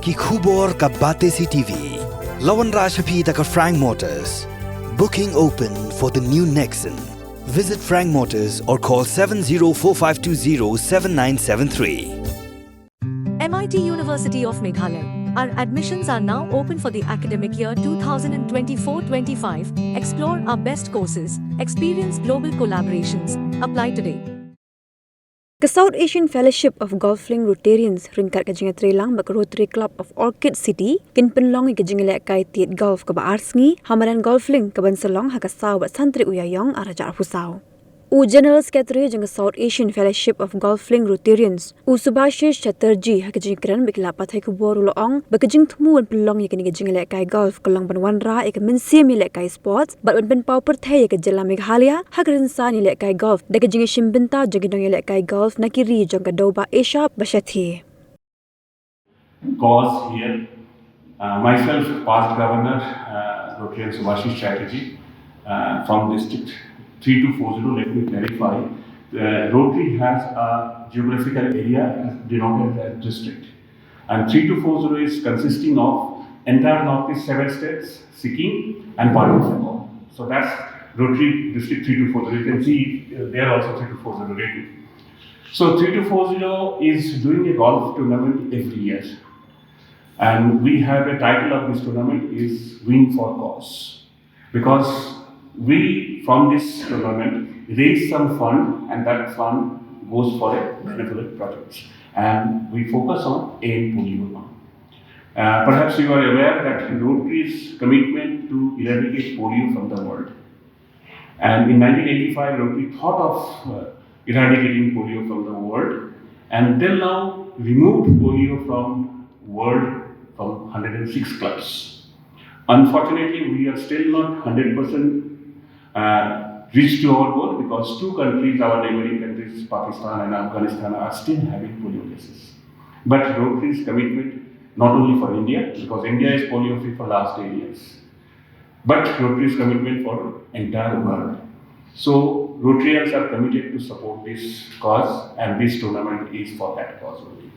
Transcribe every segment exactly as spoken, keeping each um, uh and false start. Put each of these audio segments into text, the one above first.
Ki khubor ka Batesi T V. La wanrah sha phi da ka Frank Motors. Booking open for the new Nexon. Visit Frank Motors or call seven zero four five two zero seven nine seven three. M I T University of Meghalaya. Our admissions are now open for the academic year twenty twenty-four twenty-five. Explore our best courses, experience global collaborations. Apply today. Ka South Asian Fellowship of Golfling Rotarians ryngkat ka jingïatreilang bad ka Rotary Club of Orchid City kin pynlong ïa ka jingïalehkai tied golf kaba ar sngi ha madan Golfling kaban sa long ha ka saw bad san tarik u Ïaïong arhajar arphew saw. U General Secretary jong ka South Asian Fellowship of Golfling Rotarians, u Subhashish Chatterjee, ha ka jingkren bad ki lad pathai khubor u la ong ba ka jingthmu ban pynlong ïa kane ka jingïalehkai golf ka long ban wanrah ïa ka mynsiem ïalehkai sports bad ban pynpaw pyrthei ïa ka jylla Meghalaya ha ka rynsan ïalehkai golf da ka jingïashim bynta jong ki nongïalehkai golf na ki ri jong ka dewbah Asia Pacific. Cause here. Uh, myself, past governor, uh, Rotarian Subhashish Chatterjee, uh, from district three two four zero, let me clarify. Uh, Rotary has a geographical area as denoted as district. And three two four zero is consisting of entire northeast seven states, Sikkim, and part of Bengal. So that's Rotary District three two four zero. You can see uh, there also three two four zero rating. So three two four zero is doing a golf tournament every year. And we have a title of this tournament is Win for Cause. Because we, from this tournament, raise some fund and that fund goes for a benevolent project. And we focus on A N polio now. Uh, perhaps you are aware that Rotary's commitment to eradicate polio from the world. And in nineteen eighty-five, Rotary thought of uh, eradicating polio from the world, and till now removed polio from world from one hundred six clubs. Unfortunately, we are still not one hundred percent uh, reached to our goal because two countries, our neighboring countries, Pakistan and Afghanistan, are still having polio cases. But Rotary's commitment, not only for India, because India is polio free for last eight years, but Rotary's commitment for entire world. So Rotarians are committed to support this cause, and this tournament is for that cause only.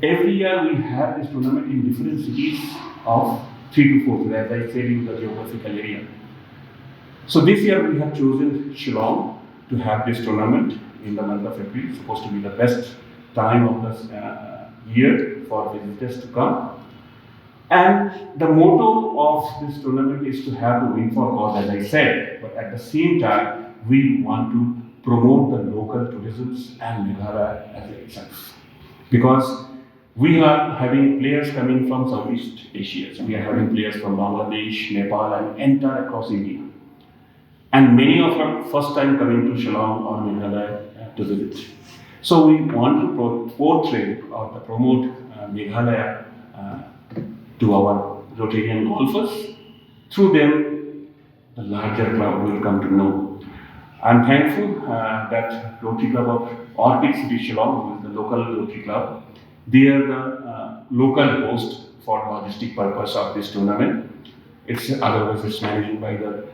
Every year we have this tournament in different cities of three to four, as I said, in the geographical area. So this year we have chosen Shillong to have this tournament in the month of April. It's supposed to be the best time of the uh, year for visitors to come. And the motto of this tournament is to have the win for cause, as I said, but at the same time, we want to promote the local tourism and Meghalaya as itself. Because we are having players coming from Southeast Asia. So we are having players from Bangladesh, Nepal, and entire across India. And many of them first time coming to Shillong or Meghalaya uh, to visit. So we want to pro- portray or to promote uh, Meghalaya uh, to our Rotarian golfers. Through them, the larger crowd will come to know. I'm thankful uh, that Rotary Club of Orchid City Shillong, who is the local Rotary Club, they are the uh, local host for logistic purpose of this tournament. It's otherwise it's managed by the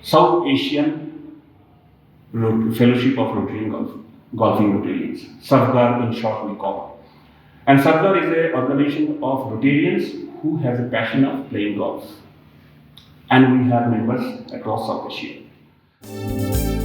South Asian Rot- Fellowship of Rotary and Golf, Golfing Rotarians. SAFGAR in short we call. And SAFGAR is an organization of Rotarians who has a passion of playing golf. And we have members across South Asia.